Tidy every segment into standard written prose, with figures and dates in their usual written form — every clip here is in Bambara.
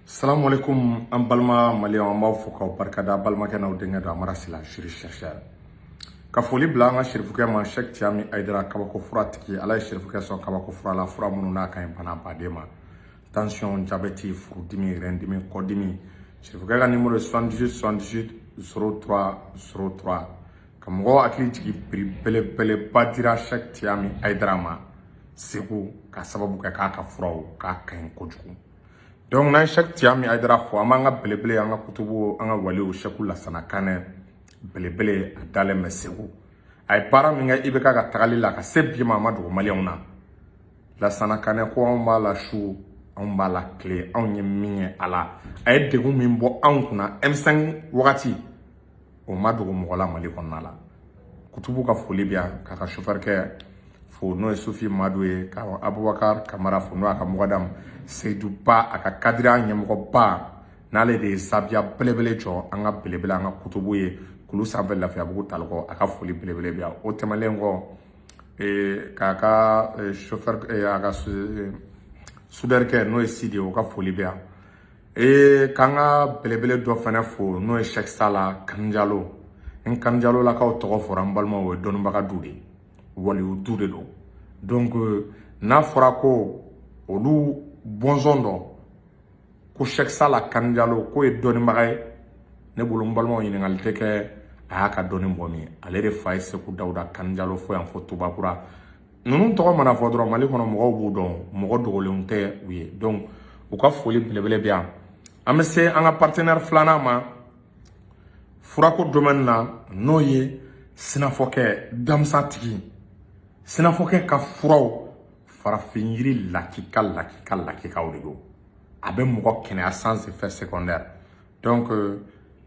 Salamualeykum, an balima maliyɛnw, an b'aw fo k'aw barikada. Balimakɛ n'aw denkɛ don, Amara Sila, juriste chercheur. Ka foli bila an ka sirifukɛ ma, Sɛk Tiyami Ayidara, kabako fura tigi. Ala ye sirifukɛ sɔn kabako fura la, fura minnu n'a ka ɲi bana baden ma: tension, diabète, furudimi, rɛndimi, kɔdimi. Sirifukɛ ka numéro ye 78 78 03 03. Ka mɔgɔw hakili jigin, prix belebeleba dira Sɛk Tiyami Ayidara ma Segu, ka sababu kɛ k'a ka furaw k'a ka ɲi kojugu. Donc n'an ye Sɛk Tiyami Ayidara fo, an b'an ka belebele, an ka kutubu, an ka waliw, Sɛku Lasana Kanɛ belebele, a dalen bɛ Segu. A ye baara min kɛ IBK ka tagali la ka se bi ma, a ma dogo maliyɛnw na. Lasana Kanɛ ko anw b'a la su, anw b'a la tile, anw ye min ye a la, a ye degun min bɔ anw kunna M5 wagati, o ma dogo mɔgɔ la Mali kɔnɔna la. Kutubu ka foli bɛ yan, k'a ka chauffeur kɛ fo, n'o ye Sufi Madu ye, ka Abubakar Kamara fo, n'o y'a ka mɔgɔdamu Seyidu Ba, a ka kadiriya ɲɛmɔgɔba, n'ale de ye zabiya belebele jɔ, an ka belebele, an ka kutubu ye kulu sanfɛ, Lafiyabugu talikɔ, a ka foli belebele bɛ yan. O tɛmɛnen kɔ, k'a ka chauffeur, a ka soudeur kɛ, n'o ye Sidi ye, o ka foli bɛ yan. K'an ka belebele dɔ fana fo, n'o ye Sɛk Sala Kanjalo. N Kanjalolakaw tɔgɔ fɔra, n balimaw, o ye dɔnnibaga du de ye, waliyu du de don. Donc n'a fɔra ko olu bɔnsɔn dɔ ko Sɛk Sala Kanjalo k'o ye dɔnnibaga ye, ne bolo, n balimaw, ɲininkali tɛ kɛ a y'a ka dɔnni bɔ min. Ale de fa ye Segu Dawuda Kanjalo fo yan, fo Tubakura. Ninnu tɔgɔ mana fɔ dɔrɔn, Mali kɔnɔ mɔgɔw b'u dɔn, mɔgɔ dogolenw tɛ u ye. Donc u ka foli belebele bɛ yan. An bɛ se an ka partenaire filanan ma furako domaine na, n'o ye sinafɔkɛ damisa tigi. Sinafɔkɛ ka furaw, farafin yiri lakika lakika lakikaw de don, a bɛ mɔgɔ kɛnɛya sans effet secondaire. Donc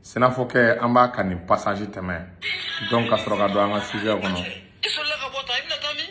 sinafɔkɛ, an b'a ka nin passage tɛmɛ, donc ka sɔrɔ ka don an ka sujet kɔnɔ. I sɔrɔla ka bɔ tan, i bɛna taa min?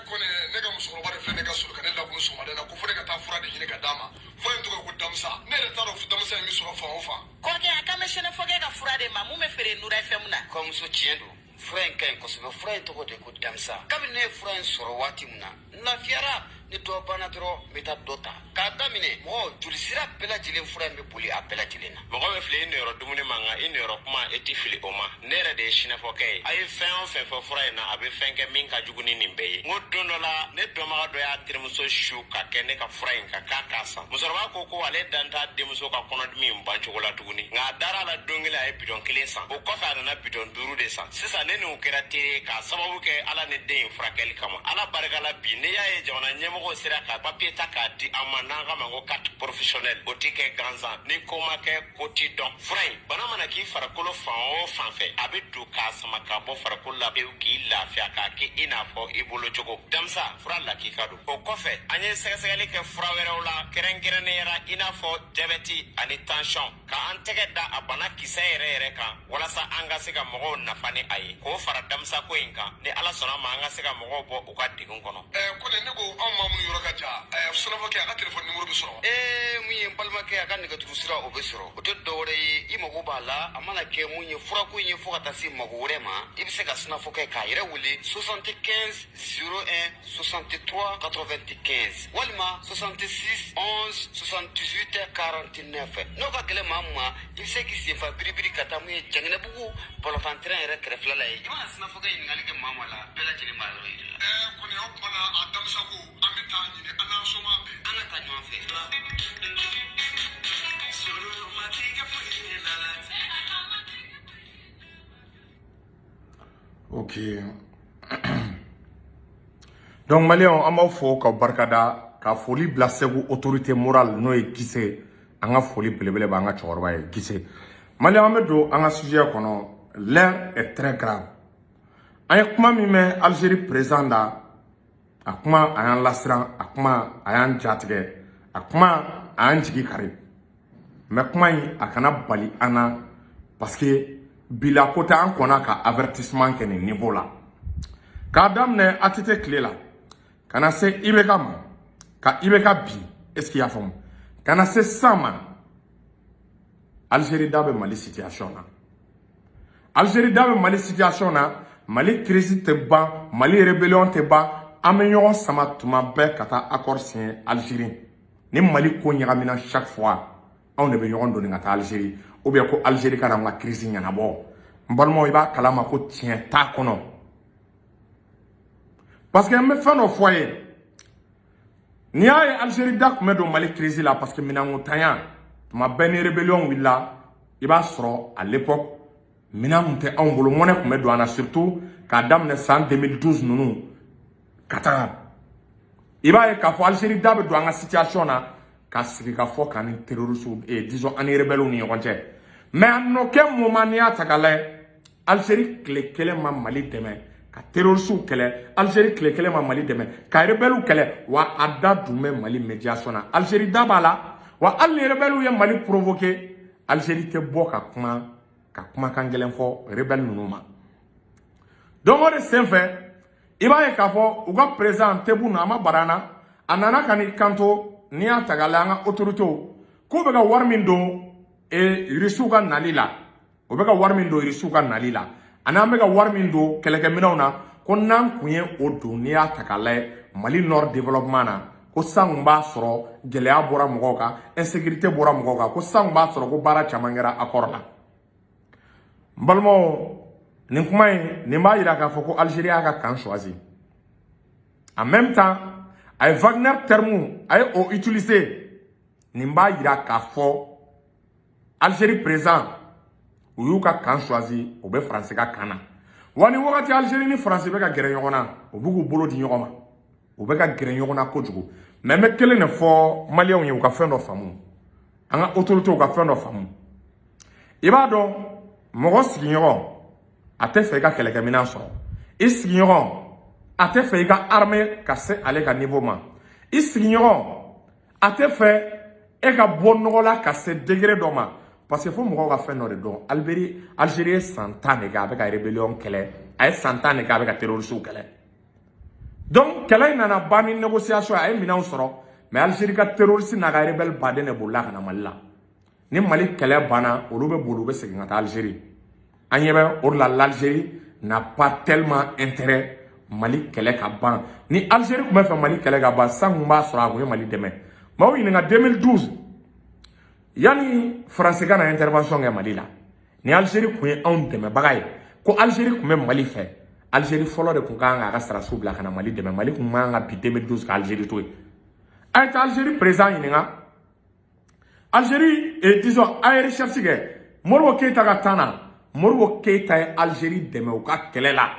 Kɔni, ne ka musokɔrɔba de filɛ, ne ka sɔrɔ ka ne lakunu sɔgɔmada in na ko fo ne ka taa fura de ɲini ka d'a ma. Fura in tɔgɔ ye ko damisa. Ne yɛrɛ t'a dɔn damisa in bɛ sɔrɔ fan o fan. Kɔrɔkɛ, a kan bɛ sɛnɛfɔkɛ ka fura de ma mun bɛ feere Nura FM na. Kɔmuso, tiɲɛ don, fura in ka ɲi kosɛbɛ. Fura in tɔgɔ de ko damisa. Kabini ne ye fura in sɔrɔ waati min na, n lafiyara. Ni dɔ banna dɔrɔn, n bɛ taa dɔ ta k'a daminɛ. Mɔgɔ joli sira bɛɛ lajɛlen, fura in bɛ boli a bɛɛ lajɛlen na. Mɔgɔ bɛ fili i niyɔrɔ dumuni ma, nka i niyɔrɔ kuma, e ti fili o ma. Ne yɛrɛ de ye sinafɔkɛ ye. A ye fɛn o fɛn fɔ fura in na, a bɛ fɛn kɛ min ka jugu ni nin bɛɛ ye. N ko don dɔ la, ne dɔnbaga dɔ y'a terimuso su ka kɛ ne ka fura in kan k'a k'a san. Musokɔrɔba ko ko ale dan t'a denmuso ka kɔnɔdimi in ban cogo la tuguni, nka a dara a la. Don kelen, a ye bidɔn kelen san, o kɔfɛ a nana bidɔn duuru de san. Sisan ne n'o kɛra teri ye k'a sababu kɛ Ala ni den in furakɛli kama. Ala barika la, bi n'i y'a ye jamana ɲɛmɔgɔw sera ka papiye ta k'a di an ma, n'an k'a ma ko carte professionnelle, o ti kɛ gansan. Ni ko ma kɛ, ko ti dɔn. Fura in, bana mana k'i farikolo fan o fan fɛ, a bɛ don k'a sama ka bɔ farikolo la pewu, k'i lafiya, k'a kɛ i n'a fɔ i bolo cogo. Damisa fura lakika don. O kɔfɛ, an ye sɛgɛsɛgɛli kɛ fura wɛrɛw la, kɛrɛnkɛrɛnnenya la i n'a fɔ jabɛti ani tension, ka an tɛgɛ da a bana kisɛ yɛrɛ yɛrɛ kan, walasa an ka se ka mɔgɔw nafa ni a ye, k'o fara damisako in kan. Ni Ala sɔnna ma, an ka se ka mɔgɔw bɔ u ka degun kɔnɔ. Kɔni, ne ko anw maa minnu yɔrɔ ka jan, sinafɔkɛ, a ka telefɔni nimoro bɛ sɔrɔ? Ee, mun ye n balimakɛ, a ka nɛgɛjuru sira, o bɛ sɔrɔ. O tɛ dɔwɛrɛ ye, i mago b'a la, a mana kɛ mun ye, furako in ye, fo ka taa se mago wɛrɛ ma, i bɛ se ka sinafɔkɛ k'a yɛrɛ wele 75 01 63 95 walima 66 11 78 49. N'o ka gɛlɛn maa min ma, i bɛ se k'i senfa biribiri ka taa mun ye Jɛngɛnɛbugu balɔntan terrain yɛrɛ kɛrɛfɛla la ye. I mana sinafɔkɛ ɲininkali kɛ maa ma la, bɛɛ lajɛlen b'a yɔrɔ yir'i la. Kɔni, o tuma na a damisa ko an bɛ taa ɲini an n'an soma bɛɛ. An ka taa ɲɔgɔn fɛ. Ok, donc maliyɛnw, an b'aw fo k'aw barikada, ka foli bila Segu autorité morale, n'o ye Gise. An ka foli belebele b'an ka cɛkɔrɔba ye, Gise. Maliyɛnw, an bɛ don an ka sujet kɔnɔ. L'heure est très grave. An ye kuma min mɛn Algérie président da, a kuma a y'an lasiran, a kuma a y'an jatigɛ, a kuma a y'an jigi kari. Mais kuma in, a kana bali an na, parce que bila ko tɛ. An kɔnna ka avertissement kɛ nin niveau la, k'a daminɛ ATT tile la ka na se IBK ma, ka IBK bi, est ce que i y'a faamu, ka na se sisan ma. Algérie da bɛ Mali situation na, Algérie da bɛ Mali situation na. Mali crise tɛ ban, Mali rébellion tɛ ban, an bɛ ɲɔgɔn sama tuma bɛɛ ka taa accord signer Algérie. Ni Mali ko ɲagamina chaque fois. Anw de bɛ ɲɔgɔn doni ka taa Algérie, ou bien ko Algérie ka na an ka crise ɲɛnabɔ. N balimaw, i b'a kalama ko tiɲɛ t'a kɔnɔ, parce que n bɛ fɛn dɔ fɔ a ye. N'i y'a ye Algérie da tun bɛ don Mali crise la, parce que minɛnkotanya, tuma bɛɛ ni rébellion wulila, i b'a sɔrɔ à l'époque minɛn tun tɛ anw bolo, mɔnɛ tun bɛ don an na, surtout k'a daminɛ san 2012 ninnu ka taga. I b'a ye k'a fɔ Algérie da bɛ don an ka situation na ka sigi ka fɔ k'an ni terroristes, disons an ni rebelles ni ɲɔgɔn cɛ. Mais à aucun moment, n'i y'a ta k'a lajɛ, Algérie tile kelen ma Mali dɛmɛ ka terroristes kɛlɛ. Algérie tile kelen ma Mali dɛmɛ ka rebelles kɛlɛ. Wa a da dun bɛ Mali médiation na, Algérie da b'a la. Wa hali ni rebelles ye Mali provoquer, Algérie tɛ bɔ ka kuma, ka kumakan gɛlɛn fɔ rebelles ninnu ma. Donc o de senfɛ, i b'a ye k'a fɔ u ka président Tebboune, a ma bara an na, a nana ka n'i kanto. N'i y'a ta k'a lajɛ, an ka autorités k'u bɛ ka wari min don Irisiw ka nali la, u bɛ ka wari min don Irisiw ka nali la, ani an bɛ ka wari min don kɛlɛkɛminɛnw na, ko n'an kun ye o don, n'i y'a ta k'a lajɛ, Mali Nord développement na, ko san kun b'a sɔrɔ gɛlɛya bɔra mɔgɔw kan, insécurité bɔra mɔgɔw kan, ko san kun b'a sɔrɔ ko baara caman kɛra accord la. N balimaw, nin kuma in, nin b'a yira k'a fɔ ko Algérie y'a ka camp choisi. En même temps, a ye Wagner terme, a ye o utiliser. Nin b'a yira k'a fɔ Algérie président, u y'u ka camp choisi, u bɛ Faransi ka camp na. Wa ni wagati, Algérie ni Faransi bɛ ka gɛrɛ ɲɔgɔn na, u b'u k'u bolo di ɲɔgɔn ma, u bɛ ka gɛrɛ ɲɔgɔn na kojugu. Mais n bɛ kelen de fɔ Maliyɛnw ye, u ka fɛn dɔ faamu, an ka autorités ka fɛn dɔ faamu. I b'a dɔn, mɔgɔ sigiɲɔgɔn a tɛ fɛ i ka kɛlɛkɛminɛn sɔrɔ, i sigiɲɔgɔn a tɛ fɛ i ka armée ka se ale ka niveau ma, i sigiɲɔgɔn a tɛ fɛ e ka bɔ nɔgɔ la ka se degré dɔ ma, parce que fo mɔgɔw ka fɛn dɔ de dɔn. Algérie ye san 10 de kɛ a bɛ ka rébellion kɛlɛ, a ye san 10 de kɛ a bɛ ka terroristes kɛlɛ. Donc kɛlɛ in nana ban ni négociation, a ye minɛnw sɔrɔ. Mais Algérie ka terroriste n'a ka rebelle baden de bolila ka na Mali la. Ni Mali kɛlɛ banna, olu bɛ boli, u bɛ segin ka taa Algérie. An ɲɛ bɛ o de la, l'Algérie n'a pas tellement intérêt Mali kɛlɛ ka ban. Ni Algérie tun bɛ fɛ Mali kɛlɛ ka ban, san kun b'a sɔrɔ a kun ye Mali dɛmɛ. Maaw ɲininka, 2012, yanni Faransi ka na intervention kɛ Mali la, ni Algérie tun ye anw dɛmɛbaga ye, ko Algérie tun bɛ Mali fɛ, Algérie fɔlɔ de tun kan k'a ka sarasiw bila ka na Mali dɛmɛ. Mali tun man kan ka bi 2012 ka Algérie to yen. A ye taa Algérie président ɲininka. Algérie, disons, a ye recherche kɛ Modibo Keyita ka temps na. Modibo Keyita ye Algérie dɛmɛ u ka kɛlɛ la,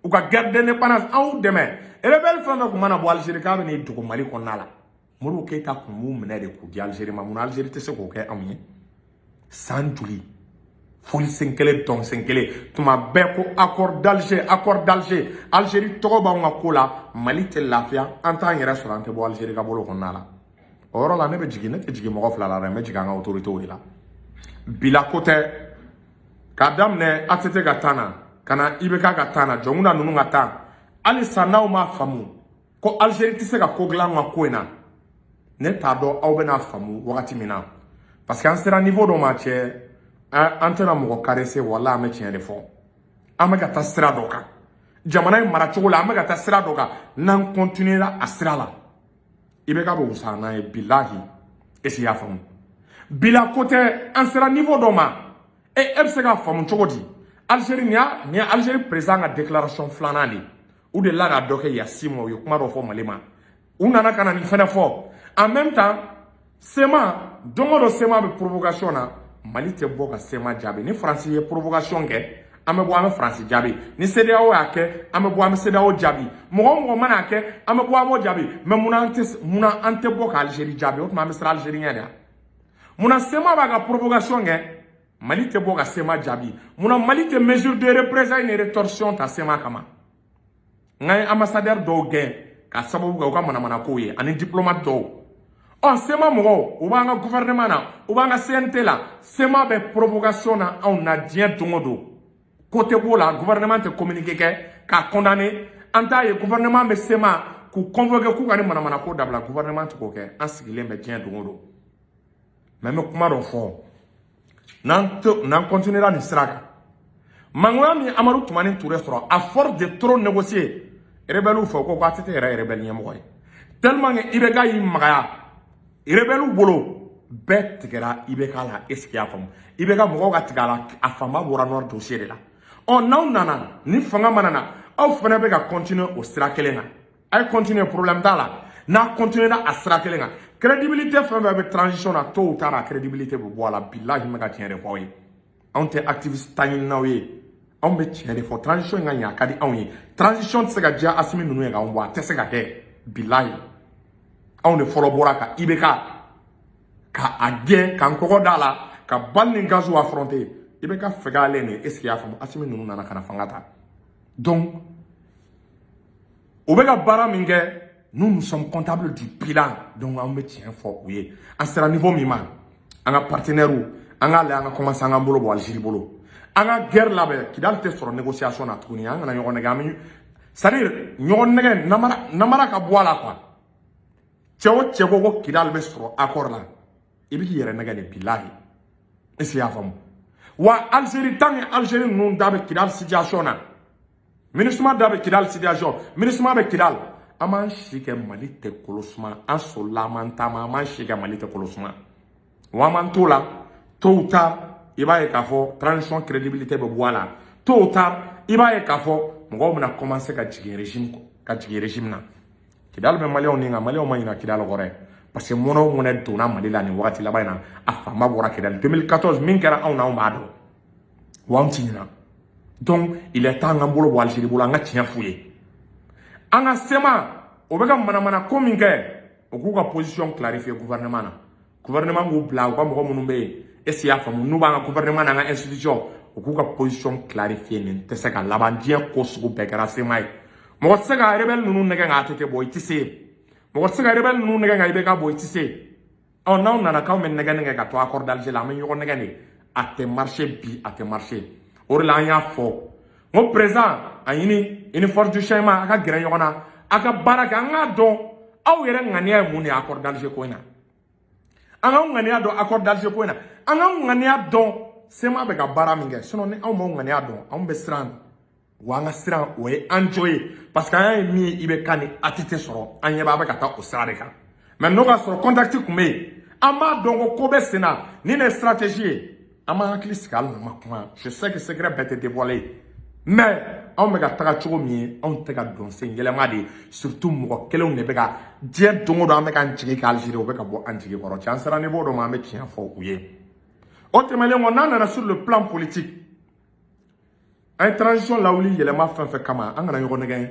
u ka guerre d'indépendance, anw dɛmɛ. Rebelle fɛn fɛn tun mana bɔ Algérie k'a bɛ n'i dogo Mali kɔnɔna la, Modibo Keyita tun b'u minɛ de k'u di Algérie ma. Munna Algérie tɛ se k'o kɛ anw ye? San joli, foli sen kelen, dɔn sen kelen, tuma bɛɛ ko accord d'Alger, accord d'Alger. Algérie tɔgɔ b'anw ka ko la, Mali tɛ lafiya, an t'an yɛrɛ sɔrɔ, an tɛ bɔ Algérie ka bolo kɔnɔna la. O yɔrɔ la, ne bɛ jigin, ne tɛ jigin mɔgɔ fila la dɛ, n bɛ jigin an ka autorités de la. Bila ko tɛ, k'a daminɛ ATT ka temps na ka na IBK ka temps na, Jɔnkunda ninnu ka temps, halisa n'aw m'a faamu ko Algérie tɛ se ka ko dilan an ka ko in na, ne t'a dɔn aw bɛna faamu wagati min na, parce que an sera niveau dɔ ma, cɛ, an tɛna mɔgɔ caresser. Wala an bɛ tiɲɛ de fɔ. An bɛ ka taa sira dɔ kan jamana in maracogo la, an bɛ ka taa sira dɔ kan. N'an continuera a sira la, IBK bɛ wusaya n'an ye, bilahi. Est ce que i y'a faamu? Bila ko tɛ, an sera niveau dɔ ma. E bɛ se k'a faamu cogo di? Algérie, nin ye Algérie président ka déclaration filanan de ye. U delila ka dɔ kɛ il y a 6 mois, u ye kuma dɔ fɔ Mali ma, u nana ka na nin fɛnɛ fɔ. En même temps, CMA, don o don CMA bɛ provocation na, Mali tɛ bɔ ka CMA jaabi. Ni Faransi ye provocation kɛ, an bɛ bɔ, an bɛ Faransi jaabi. Ni CEDEAO y'a kɛ, an bɛ bɔ, an bɛ CEDEAO jaabi. Mɔgɔ o mɔgɔ mana kɛ, an bɛ bɔ, an b'o jaabi. Mais munna an tɛ bɔ ka Algérie jaabi? O tuma an bɛ siran Algérie ɲɛ de wa? Munna CMA b'a ka provocation kɛ, Mali tɛ bɔ ka CMA jaabi? Munna Mali tɛ mesure de représailles ni rétorsion ta CMA kama? N ka ye ambassadeur dɔw gɛn ka sababu kɛ u ka manamanakow ye, ani diplomate dɔw. Ɔ, CMA mɔgɔw, u b'an ka gouvernement na, u b'an ka CNT la. CMA bɛ provocation na anw na diɲɛ don o don, ko tɛ b'o la. Gouvernement tɛ communiqué kɛ k'a condamner. An t'a ye gouvernement bɛ CMA k'u convoquer k'u ka ni manamanako dabila. Gouvernement tɛ k'o kɛ. An sigilen bɛ diɲɛ don o don. Mais n bɛ kuma dɔ fɔ: n'an continuera nin sira kan, mangoya min Amadu Tumani Ture sɔrɔ à force de trop négocier rebelle fɛ, ko ATT yɛrɛ ye rebelle ɲɛmɔgɔ ye, tellement que IBK y'i magaya rebelle bolo. Bɛɛ tigɛra IBK la. Est ce que i y'a faamu? IBK mɔgɔw ka tigɛ a la, a fanba bɔra nord dossier de la. Ɔ, n'aw nana ni fanga mana na, aw fana bɛ ka continuer o sira kelen kan. A ye continuer, problème t'a la. N'a continuer na a sira kelen kan, crédibilité fɛn fɛn bɛ transition na, tôt ou tard a crédibilité bɛ bɔ a la. Bilahi, n bɛ ka tiɲɛ de fɔ aw ye. Anw tɛ activiste taɲininaw ye, anw bɛ tiɲɛ de fɔ. Transition in ka ɲɛ, a ka di anw ye. Transition tɛ se ka diya Asimi ninnu ye k'anw bɔ, a tɛ se ka kɛ, bilahi. Anw de fɔlɔ bɔra ka IBK ka a gɛn, k'an kɔgɔ da la, ka bali ni gaziw affronter. IBK fɛgɛyalen de. Est ce que i y'a faamu? Asimi ninnu nana ka na fanga ta. Donc u bɛ ka baara min kɛ, nous, nous sommes comptables du bilan. Donc anw bɛ tiɲɛ fɔ u ye. An sera niveau min ma, an ka partenaires, an k'a lajɛ, an ka commencer, an k'an bolo bɔ Algérie bolo, an ka guerre labɛn. Kidali tɛ sɔrɔ négociation na tuguni. An kana ɲɔgɔn nɛgɛ, an bɛ, c'est à dire, ɲɔgɔn nɛgɛ, namara namara ka bɔ a la quoi. Cɛ o cɛ ko ko Kidali bɛ sɔrɔ accord la, i bɛ k'i yɛrɛ nɛgɛ de, bilahi. Est ce que i y'a faamu? Wa Algérie, tant que Algérie ninnu da bɛ Kidali situation na, MINUSMA da bɛ Kidali situation, MINUSMA bɛ Kidali, an b'an si kɛ Mali tɛ kolo suma. An solila, an b'an taama, an b'an si kɛ Mali tɛ kolo suma. Wa an b'an t'o la, tôt ou tard i b'a ye k'a fɔ transition crédibilité bɛ bɔ a la. Tôt ou tard, i b'a ye k'a fɔ mɔgɔw bɛna commencer ka jigin régime, ka jigin régime na. Kidali bɛ Maliyɛnw ni kan, Maliyɛnw ma ɲina Kidali kɔ dɛ, parce que mɔnɛ o mɔnɛ donna Mali la nin wagati laban in na, a fanba bɔra Kidali. 2014 min kɛra anw na, anw b'a dɔn, wa anw ti ɲina. Donc il est temps an k'an bolo bɔ Algérie bolo, an ka tiɲɛ f'u ye. An ka CMA, o bɛ ka manamana ko min kɛ, o k'u ka position clarifier gouvernement na. Gouvernement k'u bila u ka mɔgɔ minnu bɛ yen, est ce que i y'a faamu, n'u b'an ka gouvernement n'an ka institution, u k'u ka position clarifier. Nin tɛ se ka laban. Diɲɛ ko sugu bɛɛ kɛra CMA ye. Mɔgɔ tɛ se ka rebelle ninnu nɛgɛ nka ATT bɔ, i tɛ se. Mɔgɔ tɛ se ka rebelle ninnu nɛgɛ nka IBK bɔ, i tɛ se. Ɔ, n'aw nana k'anw bɛ nɛgɛ nɛgɛ ka to accord d'Alger la, an bɛ ɲɔgɔn nɛgɛ de. A tɛ marcher bi, a tɛ marcher. O de la an y'a fɔ n ko président a ɲini i ni force du changement, a ka gɛrɛ ɲɔgɔn na, a ka baara kɛ. An k'a dɔn aw yɛrɛ ŋaniya ye mun de ye accord d'Alger ko in na. An k'anw ŋaniya dɔn accord d'Alger ko in na, an k'anw ŋaniya dɔn CMA bɛ ka baara min kɛ. Sinon ni anw m'anw ŋaniya dɔn, anw bɛ siran. Wa an ka siran, o ye an jo ye, parce que an y'a ye min ye IBK ni ATT sɔrɔ, an ɲɛ b'a bɛ ka taa o sira de kan. Mais n'o ka sɔrɔ contact tun bɛ yen, an b'a dɔn ko ko bɛ sen na, ni nin ye stratégie ye, an b'an hakili sigi. Hali n'an ma kuma, je sais que secret bɛɛ tɛ dévoiler, mais anw bɛ ka taga cogo min ye, anw tɛ ka don sen yɛlɛma de ye. Surtout mɔgɔ kelenw de bɛ ka diɲɛ don o don, an bɛ k'an jigi kɛ Algérie, o bɛ ka bɔ an jigi kɔrɔ. Cɛ, an sera niveau dɔ ma, an bɛ tiɲɛ fɔ u ye. O tɛmɛnen kɔ, n'an nana sur le plan politique, an ye transition lawuli yɛlɛma fɛn fɛn kama, an kana ɲɔgɔn nɛgɛn,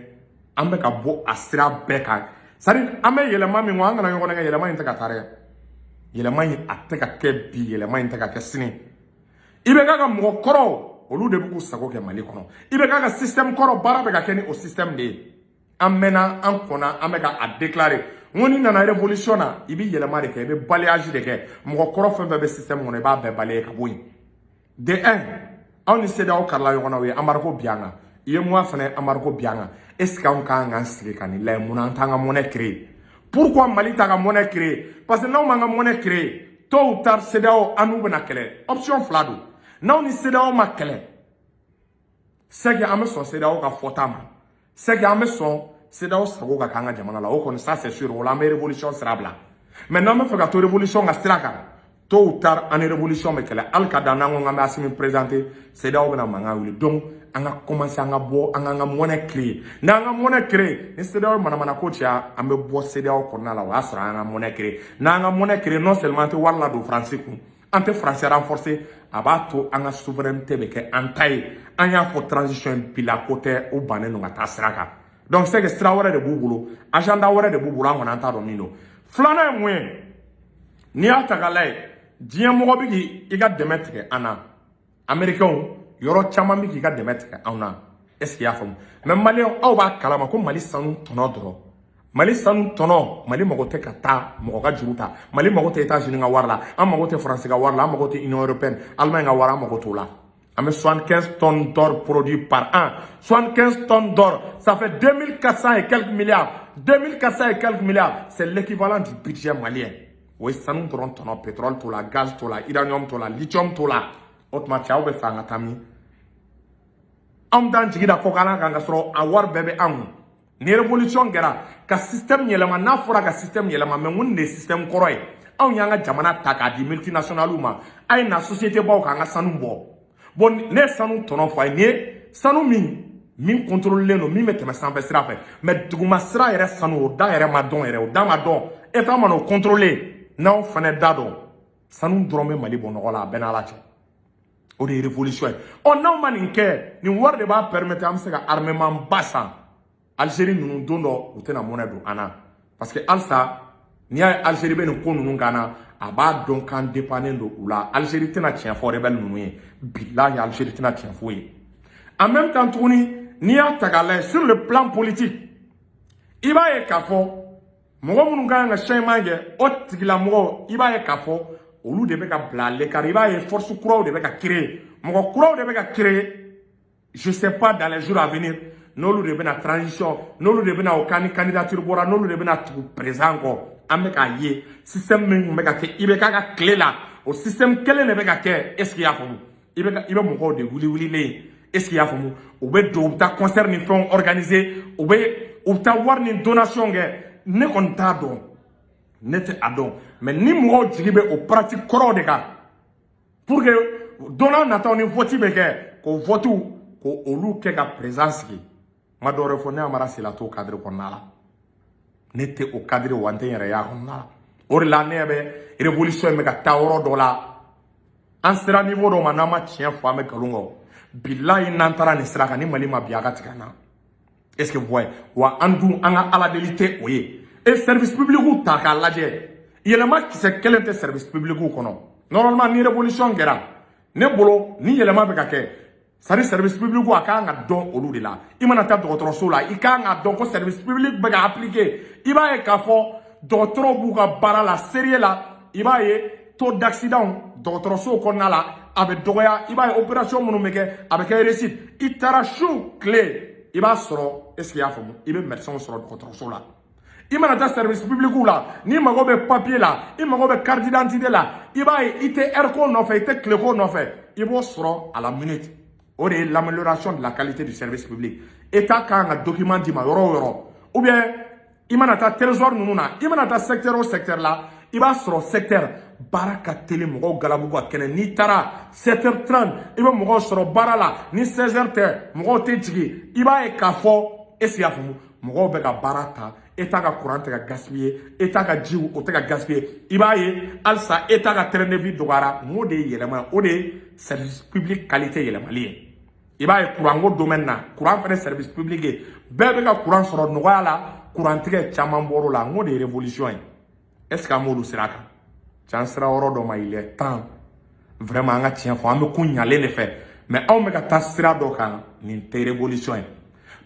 an bɛ ka bɔ a sira bɛɛ kan. C'est à dire, an bɛ yɛlɛma min kɔ, an kana ɲɔgɔn nɛgɛn, yɛlɛma in tɛ ka taa dɛ. Yɛlɛma in, a tɛ ka kɛ bi, yɛlɛma in tɛ ka kɛ sini. I bɛ ka mɔgɔ kɔrɔw, olu de bɛ k'u sago kɛ Mali kɔnɔ. I bɛ ka système kɔrɔ, baara bɛ ka kɛ ni o système de ye. An mɛnna, an kɔnna, an bɛ ka a déclarer. N ko n'i nana révolution na, i bɛ yɛlɛma de kɛ, i bɛ balayage de kɛ. Mɔgɔ kɔrɔ fɛn fɛn bɛ système kɔnɔ, i b'a bɛɛ balayer ka bɔ yen. De un, anw ni CEDEAO karila ɲɔgɔn na, o ye embargo bi an kan. UEMOA fana, embargo bi an kan. Est ce que anw kan k'an sigi ka nin lajɛ? Munna an t'an ka monnaie créer? Pourquoi Mali t'a ka monnaie créer? Parce que n'anw m'an ka monnaie créer, tôt ou tard CEDEAO, an n'u bɛna kɛlɛ. Option fila don. N'anw ni CEDEAO ma kɛlɛ, c'est que an bɛ sɔn CEDEAO ka fɔta ma, c'est que an bɛ sɔn CEDEAO sago ka k'an ka jamana la. O kɔni, ça c'est sûr, o la an bɛ révolution sira bila. Mais n'an bɛ fɛ ka to révolution ka sira kan, tôt ou tard an ni révolution bɛ kɛlɛ. Hali ka dan n'an ko k'an bɛ Asimi présenter, CEDEAO bɛna mankan wuli. Donc an ka commencer, an ka bɔ, an k'an ka monnaie créer. N'an ka monnaie créer, ni CEDEAO manamana ko caya, an bɛ bɔ CEDEAO kɔnɔna la. O y'a sɔrɔ an ka monnaie créer. N'an ka monnaie créer, non seulement an tɛ wari ladon Faransi kun, an tɛ Faransi renforcer, a b'a to an ka souveraineté bɛ kɛ an ta ye. An y'a fɔ, transition bila ko tɛ, o bannen don ka taa sira kan. Donc c'est que sira wɛrɛ de b'u bolo, agenda wɛrɛ de b'u bolo, an kɔni an t'a dɔn min don. Filanan ye mun ye? N'i y'a ta k'a lajɛ, diɲɛ mɔgɔ bɛ k'i ka dɛmɛ tigɛ an na. Américains, yɔrɔ caman bɛ k'i ka dɛmɛ tigɛ anw na. Est ce que i y'a faamu? Mais Maliyɛnw, aw b'a kalama ko Mali sanu tɔnɔ dɔrɔn, Mali sanu tɔnɔ, Mali mago tɛ ka taa mɔgɔ ka juru ta. Mali mago tɛ États-Unis ka wari la, an mago tɛ Faransi ka wari la, an mago tɛ Union européenne, Allemagne ka wari, an mago t'o la. An bɛ 75 tonnes d'or produit par an. 75 tonnes d'or, ça fait 2400 et quelques milliards. 2400 et quelques milliards, c'est l'équivalent du budget malien. O ye sanu dɔrɔn tɔnɔ. Pétrole t'o la, gaz t'o la, uranium t'o la, lithium t'o la. O tuma, cɛ, aw bɛ fɛ an ka taa min? Anw t'an jigi da kɔkanna kan ka sɔrɔ a wari bɛɛ bɛ an kun. Ni révolution kɛra ka système yɛlɛma, n'a fɔra ka système yɛlɛma, mais mun de ye système kɔrɔ ye? Anw y'an ka jamana ta k'a di multinationales ma. A ye na société baw k'an ka sanu bɔ. Bon, ne ye sanu tɔnɔ fɔ a ye. Nin ye sanu min contrôlelen don, min bɛ tɛmɛ sanfɛ sira fɛ, mais duguma sira yɛrɛ sanu, o da yɛrɛ ma dɔn yɛrɛ, o da ma dɔn. État mana o contrôler, n'anw fana da dɔn, sanu dɔrɔn bɛ Mali bɔ nɔgɔ la. A bɛɛ n'Ala cɛ, o de ye révolution ye. Ɔ, n'anw ma nin kɛ, nin wari de b'a permettre an bɛ se ka armement ba san. Algérie ninnu, don dɔ u tɛna mɔnɛ don an na, parce que halisa n'i y'a ye Algérie bɛ nin ko ninnu kan na, a b'a dɔn k'an dépendant don u la. Algérie tɛna tiɲɛ fɔ rebelle ninnu ye. Bilahi, Algérie tɛna tiɲɛ f'u ye. En même temps tuguni, n'i y'a ta k'a lajɛ sur le plan politique, i b'a ye k'a fɔ mɔgɔ minnu ka kan ka changement kɛ, o tigilamɔgɔ, i b'a ye k'a fɔ olu de bɛ ka bila à l'écart. I b'a ye force kuraw de bɛ ka créer, mɔgɔ kuraw de bɛ ka créer. Je sais pas, dans les jours à venir, n'olu de bɛna transition, n'olu de bɛna o kan ni candidature bɔra, n'olu de bɛna tugu président kɔ. An bɛ k'a ye système min tun bɛ ka kɛ IBK ka tile la, o système kelen de bɛ ka kɛ. Est ce que i y'a faamu? I bɛ mɔgɔw de wuli wulilen ye. Est ce que i y'a faamu? U bɛ don, u bɛ taa concert ni fɛnw organiser, u bɛ taa wari ni donation kɛ. Ne kɔni t'a dɔn, ne tɛ a dɔn, mais ni mɔgɔw jigi bɛ o pratique kɔrɔw de kan pour que don n'a nataw ni vote bɛ kɛ, k'o vote ko olu kɛ ka président sigi. N ma dɔwɛrɛ fɔ, ne Amara Sila t'o cadre kɔnɔna la. Ne tɛ o cadre wa, n tɛ n yɛrɛ y'a kɔnɔna la. O de la, ne bɛ révolution in bɛ ka taa yɔrɔ dɔ la. An sera niveau dɔ ma, n'an ma tiɲɛ fɔ, an bɛ nkalon kɔ. Bilahi, n'an taara nin sira kan ni Mali ma bi, a ka tigɛ an na. Est ce que vous voyez? Wa an dun, an ka Ala deli tɛ o ye. E service public ta k'a lajɛ, yɛlɛma kisɛ kelen tɛ service public kɔnɔ. Normalement, ni révolution kɛra, ne bolo, ni yɛlɛma bɛ ka kɛ, c'est à dire service public, a kan ka dɔn olu de la. I mana taa dɔgɔtɔrɔso la, i kan ka dɔn ko service public bɛ ka appliquer. I b'a ye k'a fɔ dɔgɔtɔrɔw b'u ka baara la sérieux la. I b'a ye taux d'accident dɔgɔtɔrɔso kɔnɔna la, a bɛ dɔgɔya. I b'a ye opération minnu bɛ kɛ, a bɛ kɛ réussite. I taara su tile, i b'a sɔrɔ. Est ce que i y'a faamu? I bɛ médecin sɔrɔ dɔgɔtɔrɔso la. I mana taa service public la, n'i mago bɛ papier la, i mago bɛ carte d'identité la, i b'a ye i tɛ heure ko nɔfɛ, i tɛ tile ko nɔfɛ, i b'o sɔrɔ à la minute. O de ye l'amélioration de la qualité du service public. État kan ka document d'i ma yɔrɔ o yɔrɔ, ou bien i mana taa trésor ninnu na, i mana taa secteur o secteur la, i b'a sɔrɔ secteur baara ka teli, mɔgɔw galabu ka kɛnɛ. N'i taara 7h30, i bɛ mɔgɔw sɔrɔ baara la. Ni 16h tɛ, mɔgɔw tɛ jigin. I b'a ye k'a fɔ, est ce que i y'a faamu, mɔgɔw bɛ ka baara ta. État ka courant tɛ ka gaspiller, État ka jiw o tɛ ka gaspiller. I b'a ye halisa État ka train de vie dɔgɔyara. N o de ye yɛlɛma ye, o de ye service public qualité yɛlɛmali ye. I b'a ye courant ko domaine na, courant fana service public ye, bɛɛ bɛ ka courant sɔrɔ nɔgɔya la, courant tigɛ caman bɔr'o la. N ko de ye révolution ye. Est ce que an b'olu sira kan? C'an sera yɔrɔ dɔ ma, il est temps vraiment an ka tiɲɛ fɔ. An bɛ ko ɲalen de fɛ, mais anw bɛ ka taa sira dɔ kan, nin tɛ révolution ye.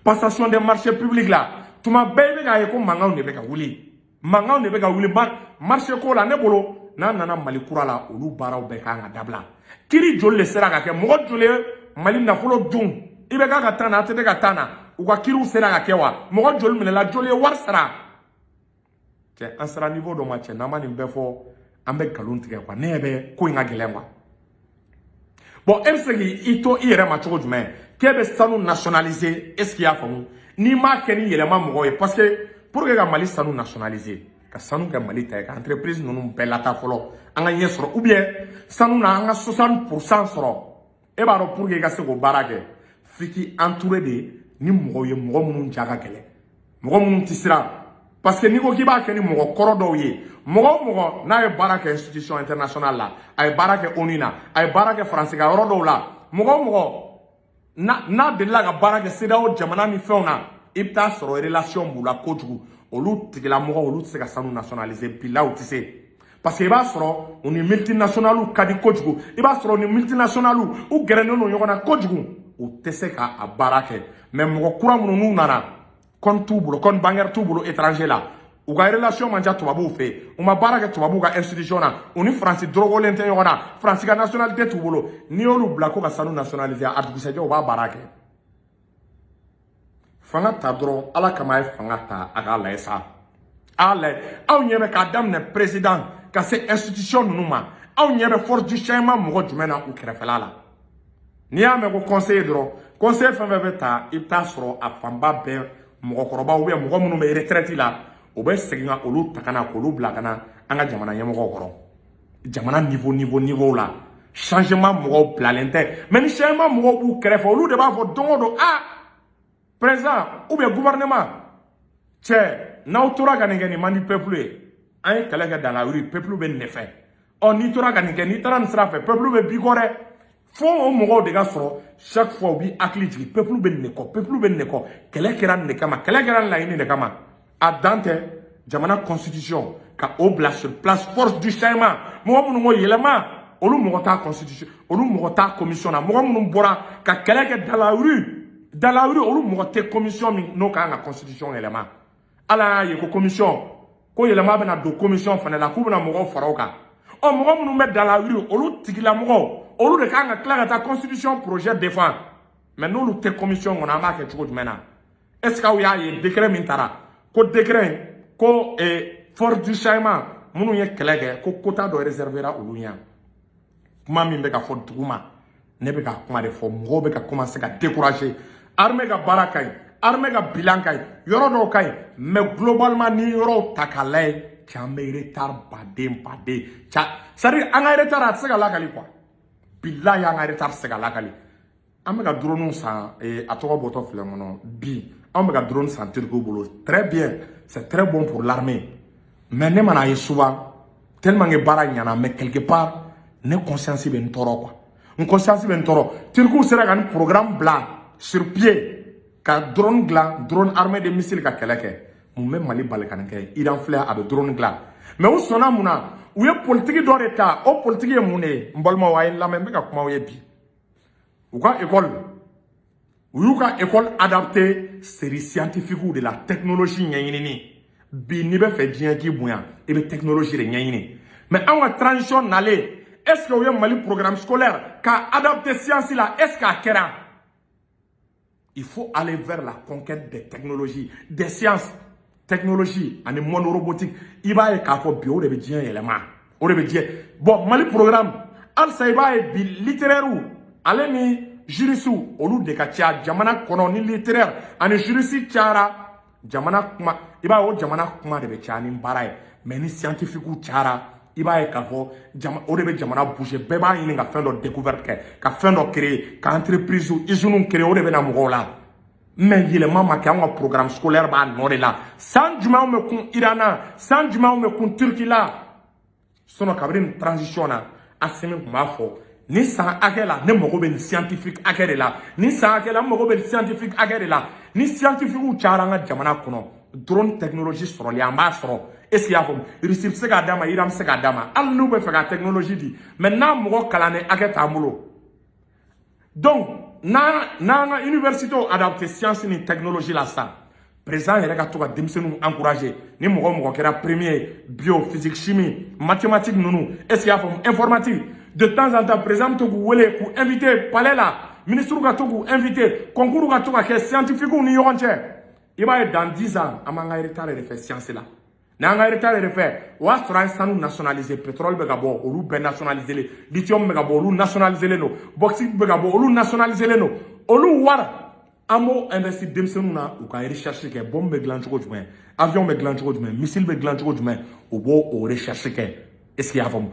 Passation des marchés publics la, tuma bɛɛ i bɛ k'a ye ko mankanw de bɛ ka wuli, mankanw de bɛ ka wuli marché ko la. Ne bolo, n'a nana Mali kura la, olu baaraw bɛɛ kan ka dabila. Kiiri joli de sera ka kɛ? Mɔgɔ joli ye Mali nafolo dun? I bɛ k'a ka taa na, ATT ka taa na, u ka kiiriw sera ka kɛ wa? Mɔgɔ joli minɛla? Joli ye wari sara? Cɛ, an sera niveau dɔ ma, cɛ, n'an ma nin bɛɛ fɔ, an bɛ nkalon tigɛ quoi. Ne ɲɛ bɛ ko in ka gɛlɛn quoi. Bon, e bɛ se k'i to i yɛrɛ ma cogo jumɛn k'e bɛ sanu nationaliser? Est ce que i y'a faamu? N'i m'a kɛ ni yɛlɛma mɔgɔw ye, parce que pour que ka Mali sanu nationaliser, ka sanu kɛ Mali ta ye, ka entreprise ninnu bɛɛ lata fɔlɔ, an ka ɲɛ sɔrɔ, ou bien sanu na an ka 60% sɔrɔ. E b'a dɔn, pour que i ka se k'o baara kɛ, f'i k'i entouré de ni mɔgɔw ye, mɔgɔ minnu ja ka gɛlɛn, mɔgɔ minnu tɛ siran. Parce que n'i ko k'i b'a kɛ ni mɔgɔ kɔrɔ dɔw ye, mɔgɔ o mɔgɔ n'a ye baara kɛ institution internationale la, a ye baara kɛ ONU na, a ye baara kɛ Faransi ka yɔrɔ dɔw la, mɔgɔ o mɔgɔ n'a delila ka baara kɛ CEDEAO jamana ni fɛnw na, i bɛ taa sɔrɔ relation b'u la kojugu. Olu tigilamɔgɔw, olu tɛ se ka sanu nationaliser bilahi, u tɛ se, parce que i b'a sɔrɔ u ni multinationales ka di kojugu. I b'a sɔrɔ u ni multinationales u gɛrɛnen don ɲɔgɔn na kojugu, u tɛ se ka a baara kɛ. Mais mɔgɔ kura minnu n'u nana, compte t'u bolo, compte bancaire t'u bolo étranger la, u ka relation man ca tubabuw fɛ yen, u ma baara kɛ tubabuw ka institution na, u ni Faransi dɔrɔgɔlen tɛ ɲɔgɔn na, Faransi ka nationalité t'u bolo, n'i y'olu bila ko ka sanu nationaliser, a dugusɛjɛ u b'a baara kɛ. Fanga ta dɔrɔn, Ala kama, a ye fanga ta, a k'a lajɛ sa, a y'a lajɛ. Aw ɲɛ bɛ k'a daminɛ président ka se institution ninnu ma, aw ɲɛ bɛ force du changement mɔgɔ jumɛn na u kɛrɛfɛla la? N'i y'a mɛn ko conseiller dɔrɔn, conseiller fɛn fɛn bɛ ta, i bɛ taa sɔrɔ a fanba bɛɛ mɔgɔkɔrɔbaw ou bien mɔgɔ minnu bɛ retraite la. O bɛ segin ka olu ta ka na k'olu bila ka na an ka jamana ɲɛmɔgɔw kɔrɔ. Jamana niveau la, changement mɔgɔw bilalen tɛ, mais ni changement mɔgɔw b'u kɛrɛfɛ, olu de b'a fɔ don o don: "Ah, président ou bien gouvernement, cɛ, n'aw tora ka nin kɛ, nin man di peuple ye. An ye kɛlɛ kɛ dans la rue, peuple bɛ nin de fɛ. Ɔ, n'i tora ka nin kɛ, n'i taara nin sira fɛ, peuple bɛ b'i kɔ dɛ." Fo o mɔgɔw de ka sɔrɔ. Chaque fois, u b'i hakili jigin: peuple bɛ nin de kɔ, peuple bɛ nin de kɔ, kɛlɛ kɛra nin de kama, kɛlɛ kɛra nin laɲini de kama. A dan tɛ jamana constitution ka o bila sur place. Force du changement, mɔgɔ minnu ko yɛlɛma, olu mɔgɔ t'a constitution, olu mɔgɔ t'a commission na. Mɔgɔ minnu bɔra ka kɛlɛ kɛ dans la rue, dans la rue, olu mɔgɔ tɛ commission min n'o kan ka constitution yɛlɛma. Ala y'a ye ko commission ko yɛlɛma bɛna don commission fana la, k'u bɛna mɔgɔw fara o kan. Ɔ, mɔgɔ minnu bɛ dans la rue, olu tigilamɔgɔw, olu de kan ka tila ka taa constitution projet défend. Mais n'olu tɛ commission kɔnɔ, an b'a kɛ cogo jumɛn na? Est ce que aw y'a ye décret min taara, ko décret in ko force du changement minnu ye kɛlɛ kɛ, ko quota dɔ réservera olu ɲɛ? Kuma min bɛ ka fɔ dugu ma, ne bɛ ka kuma de fɔ. Mɔgɔw bɛ ka commencer ka décourager. Armée ka baara ka ɲi, armée ka bilan ka ɲi, yɔrɔ dɔw ka ɲi, mais globalement, ni yɔrɔw ta k'a lajɛ, cɛ, an bɛ retard baden baden. Ca, c'est à dire an ka retard, a tɛ se ka lakali quoi. Bilahi, an ka retard tɛ se ka lakali. An bɛ ka drone san, a tɔgɔ bɔtɔ filɛ n kɔnɔ bi. Anw bɛ ka drone san Turkiw bolo. Très bien, c'est très bon pour l'armée, mais ne mana ye souvent, tellement que baara ɲɛna, mais quelque part, ne conscience bɛ n tɔɔrɔ quoi, n conscience bɛ n tɔɔrɔ. Turkiw sera ka nin programme bila sur pied ka drone dilan, drone armé de missile, ka kɛlɛ kɛ. Mun bɛ Mali bali ka nin kɛ? Iran filɛ, a bɛ drone dilan, mais u sɔnna mun na? U ye politiki dɔ de ta. O politiki ye mun de ye? N balimaw, a ye n lamɛn, n bɛ ka kuma aw ye bi. U ka école, u y'u ka école adapté série scientifique de la technologie ɲɛɲinini. Bi, n'i bɛ fɛ diɲɛ k'i bonya, i bɛ technologie de ɲɛɲini. Mais anw ka transition nalen, est ce que u ye Mali programme scolaire k'a adapté science la? Est ce que a kɛra? Il faut aller vers la conquête des technologies, des sciences, technologie ani monde robotique. I b'a ye k'a fɔ bi, o de bɛ diɲɛ yɛlɛma, o de bɛ diɲɛ. Bon, Mali programme halisa, i b'a ye bi, littéraire ale ni juriste, olu de ka ca jamana kɔnɔ. Ni littéraire ani juriste cayara jamana kuma, i b'a ye o jamana kuma de bɛ caya ni baara ye. Mais ni scientifique cayara, i b'a ye k'a fɔ jama, o de bɛ jamana bouger. Bɛɛ b'a ɲini ka fɛn dɔ découverte kɛ, ka fɛn dɔ créer, ka entreprise, usine créer, o de bɛ na mɔgɔw la. Mais yɛlɛma ma kɛ, anw ka programme scolaire b'a nɔ de la. San jumɛn anw bɛ kun Iran na? San jumɛn anw bɛ kun Turquie la? Sinon, kabini nin transition na, Assimi tun b'a fɔ: nin san hakɛ la, ne mago bɛ nin scientifique hakɛ de la, nin san hakɛ la, n mago bɛ nin scientifique hakɛ de la. Ni scientifique cayara an ka jamana kɔnɔ, drone technologie sɔrɔli, an b'a sɔrɔ. Est ce que i y'a faamu? Russie bɛ se k'a d'a ma, Iran bɛ se k'a d'a ma, hali n'u bɛ fɛ ka technologie di, mais n'a mɔgɔ kalannen hakɛ t'an bolo. Donc n'an ka université adapté science ni technologie la sisan, président yɛrɛ ka to ka denmisɛnninw encourager. Ni mɔgɔ mɔgɔ kɛra premier bio, physique, chimie, mathématique ninnu, est ce que i y'a faamu, informatique, de temps en temps, président bɛ to k'u wele, k'u inviter palais la, ministre ka to k'u inviter, concours ka to ka kɛ scientifique ni ɲɔgɔn cɛ. I b'a ye, dans 10 ans, an b'an ka retard yɛrɛ fɛ science la. N'an ka retard yɛrɛ fɛ, o y'a sɔrɔ an ye sanu nationaliser, pétrole bɛ ka bɔ, olu bɛɛ nationaliser len, lithium bɛ ka bɔ, olu nationaliser len don, bauxite bɛ ka bɔ, olu nationaliser len don. Olu wari, an b'o investir denmisɛnninw na, u ka recherche kɛ: bombe bɛ dilan cogo jumɛn, avion bɛ dilan cogo jumɛn, missile bɛ dilan cogo jumɛn, u b'o o recherche kɛ. Est ce que i y'a faamu?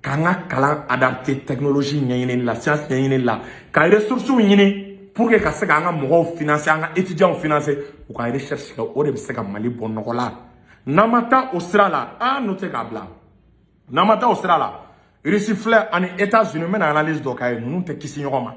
K'an ka kalan adapté technologie ɲɛɲinili la, science ɲɛɲinili la, ka ressources ɲini pour que ka se k'an ka mɔgɔw financer, an ka étudiants financer, u ka recherche kɛ. O de bɛ se ka Mali bɔ nɔgɔ la. N'an ma taa o sira la, an noté k'a bila, n'an ma taa o sira la, Russie filɛ ani États-Unis, n bɛna analyse dɔ k'a ye, ninnu tɛ kisi ɲɔgɔn ma.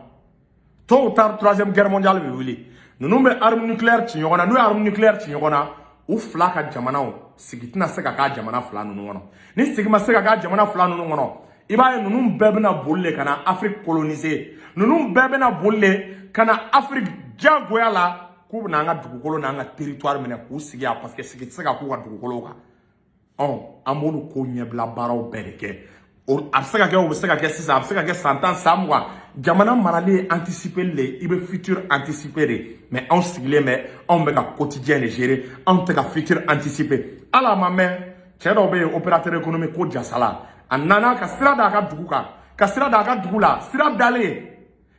Tôt ou tard, Troisième Guerre mondiale bɛ wuli. Ninnu bɛ arme nucléaire ci ɲɔgɔn na. N'u ye arme nucléaire ci ɲɔgɔn na, u fila ka jamanaw sigi tɛna se ka k'a jamana fila ninnu kɔnɔ. Ni sigi ma se ka k'a jamana fila ninnu kɔnɔ, i b'a ye ninnu bɛɛ bɛna boli de ka na Afrique coloniser. Ninnu bɛɛ bɛna boli de ka na Afrique diyagoya la, k'u bɛna an ka dugukolo n'an ka territoire minɛ k'u sigi yan, parce que sigi tɛ se ka k'u ka dugukolo kan. Ɔ, an b'olu ko ɲɛbila baaraw bɛɛ de kɛ. A bɛ se ka kɛ, o bɛ se ka kɛ sisan, a bɛ se ka kɛ san 10, san 20. Jamana marali ye anticiper de, i bɛ futur anticiper de. Mais anw sigilen bɛ, anw bɛ ka quotidien de gérer, anw tɛ ka futur anticiper. Hali a ma mɛn, cɛ dɔw bɛ yen, opérateur économique ko Jasala, a nana ka sira da a ka dugu kan, ka sira da a ka dugu la. Sira dalen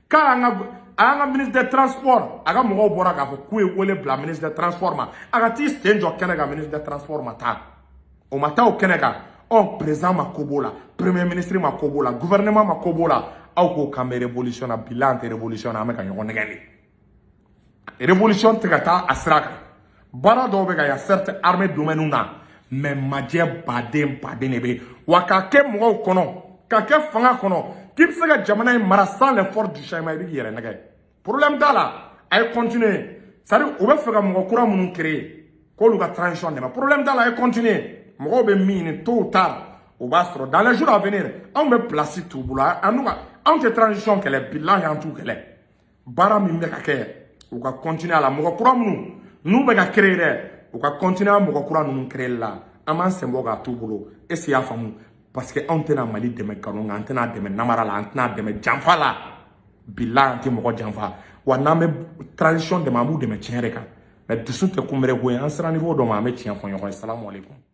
k'a y'an ka A y'an ka ministre des Transports, a ka mɔgɔw bɔra k'a fɔ k'u ye wele bila ministre des Transports ma, a ka t'i sen jɔ kɛnɛ kan. Ministre des Transports ma taa, o ma taa o kɛnɛ kan. Ɔ, président ma ko b'o la, premier ministre ma ko b'o la, gouvernement ma ko b'o la. Aw ko k'an bɛ révolution na, bilahi an tɛ révolution na, an bɛ ka ɲɔgɔn nɛgɛn de. Révolution tɛ ka taa a sira kan. Baara dɔw bɛ ka ya, certes, armée domaine na, mais majɛ baden baden de bɛ yen. Wa k'a kɛ mɔgɔw kɔnɔ, k'a kɛ fanga kɔnɔ k'i bɛ se ka jamana in mara sans les forces du changement, i bɛ k'i yɛrɛ nɛgɛ. Problème t'a la, a ye continuer. C'est à dire, u bɛ fɛ ka mɔgɔ kura minnu créer k'olu ka transition dɛmɛ, problème t'a la, a ye continuer. Mɔgɔw bɛ min ɲini, tôt ou tard o b'a sɔrɔ. Dans les jours à venir, anw bɛ place t'u bolo. An n'u ka, anw tɛ transition kɛlɛ, bilahi an t'u kɛlɛ. Baara min bɛ ka kɛ, u ka continuer a la. Mɔgɔ kura minnu n'u bɛ ka créer dɛ, u ka continuer a mɔgɔ kura ninnu créer la. An b'an sen bɔ k'a t'u bolo. Est ce que i y'a faamu? Parce que anw tɛna Mali dɛmɛ nkalon kan, an tɛna dɛmɛ namara la, an tɛna dɛmɛ janfa la. Bilahi an tɛ mɔgɔ janfa. Wa n'an bɛ transition dɛmɛ, an b'u dɛmɛ tiɲɛ de kan. Mais dusu tɛ kunbere ko ye. An sera niveau dɔ ma, an bɛ tiɲɛ fɔ ɲɔgɔn ye. Salamu aleykum.